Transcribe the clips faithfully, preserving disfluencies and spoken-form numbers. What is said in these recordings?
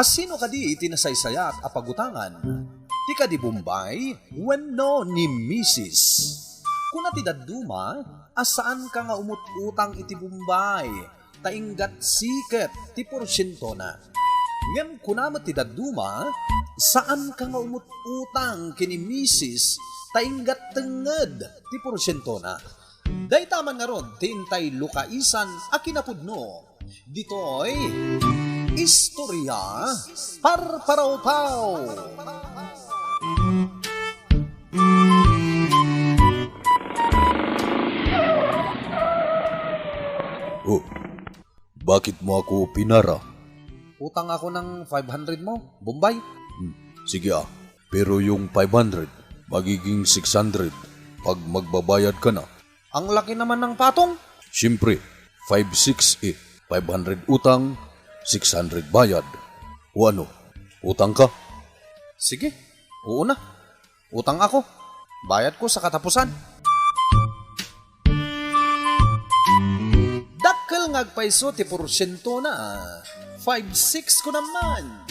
Asino kadi ti nasaysayaat a pagutangan? Ti kadi Bombay wenno ni misis? Kuna ti dadduma a saanka nga umut-utang iti Bombay, ta inggat siket ti porsientona. Ngem kuna met ti dadduma, saanka nga umut-utang ken ni misis, ta inggat tengnged ti porsientona. Dayta man ngarud ti intay lukaisan a kinapudno. Ditoy Istorya Parparawpaw. Oh, bakit mo ako pinara? Utang ako ng five hundred mo, Bombay. Hmm, sige ah. Pero yung five hundred, magiging six hundred pag magbabayad ka na. Ang laki naman ng patong. Siyempre, five six eh. Five hundred utang, six hundred bayad. O ano, utang ka? Sige, oo na. Utang ako. Bayad ko sa katapusan. Dakkel nga agpayso ti porsientona. Five six ko naman.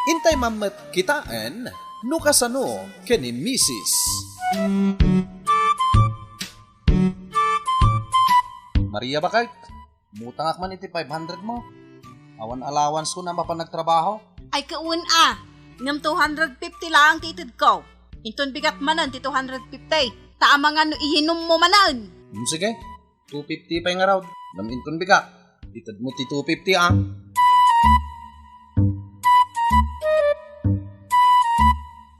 Intay mammet kitaen no kasano ken ni misis. Maria, bakit? Mutangak man iti five hundred mo. Awan allowance ko na mapan nagtrabaho. Ay, kaun a. Ngem two hundred fifty laang ti ited ko. Inton bigat manen ti two hundred fifty. Ta amangan no ihinum mo manen. Hmm, sige. Two fifty pay ngarud. Ngem inton bigat, ited mo ti two fifty, ah.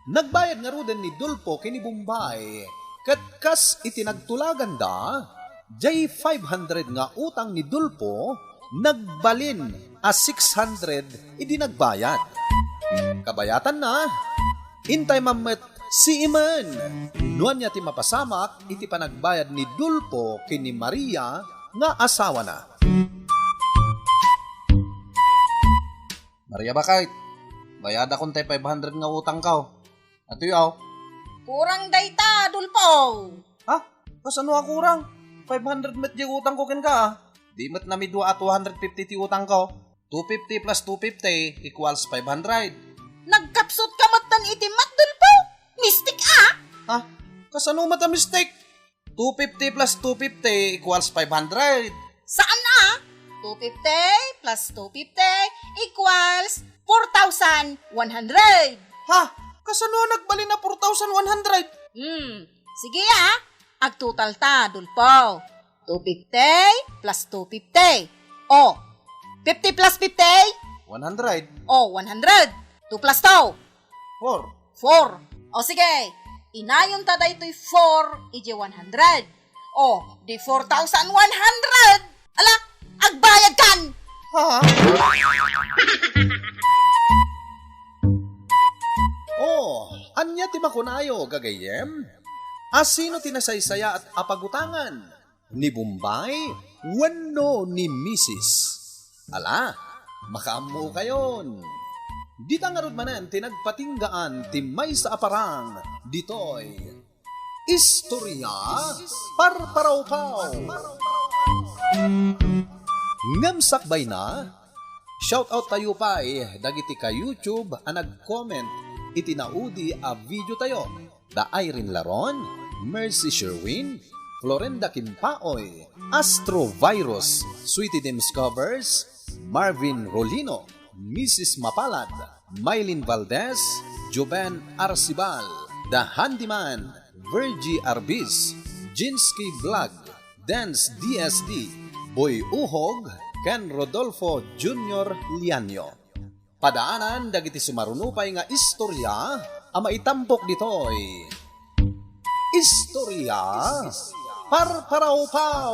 Nagbayad ngaruden ni Dolfo ken ni Bombay, ket kas iti nagtulaganda, jay five hundred nga utang ni Dolfo, nagbalin a six hundred idi nagbayad. Kabayatanna, intay mammet si Imen. No ania ti mapasamak iti panagbayad ni Dolfo ken ni Maria nga asawana. Maria, bakit? Bayadakon tay five hundred nga utangko. Atoy, aw. Kurang dayta, Dolfo. Ha? Kasano a kurang? Five hundred met di utangko kenka, ah. Di met namidua a two hundred fifty ti utangko. Two fifty plus two fifty equals five hundred. Nagkapsut ka met tan iti mat, Dolfo? Mistake, ah! Ha? Kasano met a mistake? Two fifty plus two fifty equals five hundred. Saan a? Two fifty plus two fifty equals four thousand one hundred. Ha? Kasano nagbalin a four thousand one hundred? Hmm. Sige, ah. Agtotal ta, Dolfo. Two fifty plus two fifty. O, fifty plus fifty? One hundred. O, one hundred. Two plus two? Four. Four. O sige, inayon ta daytoy four iti one hundred. O, di four thousand one hundred. Ala, agbayad kan! Ha? O, ania ti makunayo, gagayyem? Asino ti nasaysayaat a pagutangan? Ni Bombay wenno ni misis? Ala, makaammokayon. Dita ngarud manen ti nagpatinggaan ti maysa a parang ditoy Istorya Parparawpaw. Ngem sakbayna, shout out tayo pay dagiti ka-YouTube a nag-comment iti naudi a video tayo. Da Irene Laron, Mercy Sherwin, Florenda Kimpaoy, Astro Virus, Sweetie Dims Covers, Marvin Rolino, Missus Mapalad, Mylene Valdez, Joven Arcibal, The Handyman, Virgie Arbis, Jinsky Vlog, Dance D S D, Boy Uhog, ken Rodolfo Junior Lianio. Padaanan dagiti sumaruno pay nga istorya a maitampok ditoy Istorya Parparawpaw.